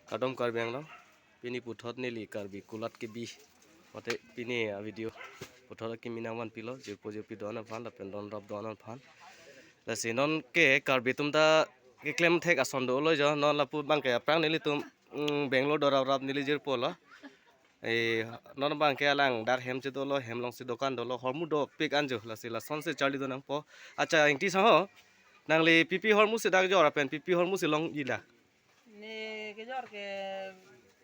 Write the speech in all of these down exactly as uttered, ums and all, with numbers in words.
Kardom Karbi Anglong, pini puthot neli Karbi kulat kebi, mate pini a-video puthot kimi nangvanpilo, jirpo jirpi do-an aphan, lapen donrap do-an aphan. Lasi non ke Karbi atum ta keklem thek ason dolo jo, non lapu abang ke aphrang nelitum, mm, Bangalore do raprap neli jirpo lo. Eh, non abang ke alang dak hem chedolo, hem alongsi dokan dolo, hormu dopik anjo, lasi lasonsi charli do nangpo. Accha, Ingti sang ho, nangli pipi hormu si dak jor lapen pipi hormu si longji dak? Ne kejor ke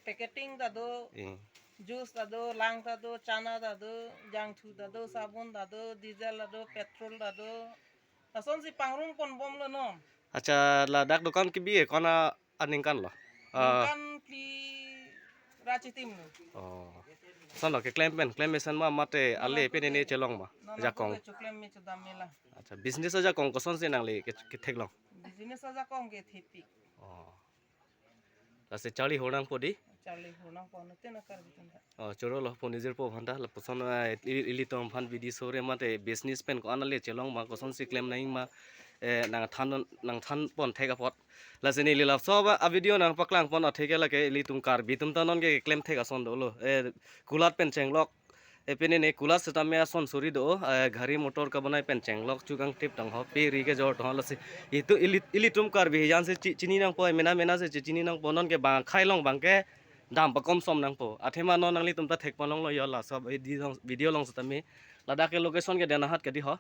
packeting ta do, eh, juice ta do, lang ta do, chana ta do, jangthu ta do, sabun ta do, diesel ta do, petrol ta do. Lasonsi pangrum ponbomlo non. Accha, ladak dokan kebi e ko-an aningkan lo? Ah. Ningkan phli ra chitim lo. Oh. Lason lo keklem pen, klem mesen ma mate ale pen ne chelong ma? Non jakong. Ako ke choklem me chodam me la. Accha, business ajakong kosonsi nangli ke, ketheklong? Business ajakong ke thepik. Oh. Lasi charli hor nangpo di? Charli hor nangpo, nute na Karbi atum ta. Oh, choro lo, pon jirpo aphan ta, lapuson, eh, ili, ilitum aphan bidi sore mate business pen ko-an ale chelong ma, kosonsi klem nang ma, eh, nangthan, nangthan pon thek apot. Lasi neli laso a-video nangpaklang pon atheke lake ilitum Karbi atum ta non ke klem thek ason dolo. Eh, kulat pen chenglok, eh, pini ne kulat setame ason suri do, eh, gari motor kabonai pen chenglok chukang tip tang ho, pe ri kejor tang ho lasi. Itu ili, ilitum Karbi hijan si chi-, chini nangpo, mena mena si chi-, chini nangpo, non ke bang akhai along abang ke dam pakom som nangpo. Athema non nanglitum ta thek ponlonglo jo laso video along, video along setame. Ladak ke location ke Denahat ke di ho?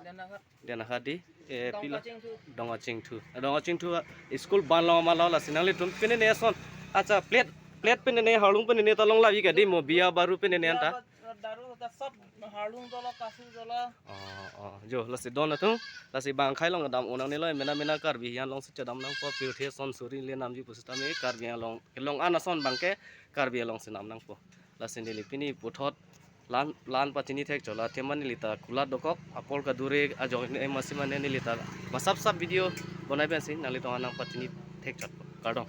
Denahat. Denahat di, eh, pilo? Dongkachingthu. Dongkachingthu. Dongkachingthu, ah, school ban long ma lo lasi nanglitum pini ne ason. Accha, plate, plate pini ne, harlung pini ne ta long lavi ke di, mo biya baru pini ne anta? Biya baru ta sob harlung dolo, kasu dolo. Oh, oh. Jo, lasi don atum, lasi bang akhai along dam-o nangne lo, mena mena Karbi hijan alongsi chedam nangpo, pirthe ason suri le namji pusitame Karbi Anglong, kelong an ason abang ke Karbi Anglong si nam nangpo. Lasi neli pini puthot la-an, la-an pachini thek chot, athema neli ta kulat dokok, apor kadure ajok ne masi mane neli ta masap sap video bonai pensi nanglitum aphan nangpachini thek chot. Kardom.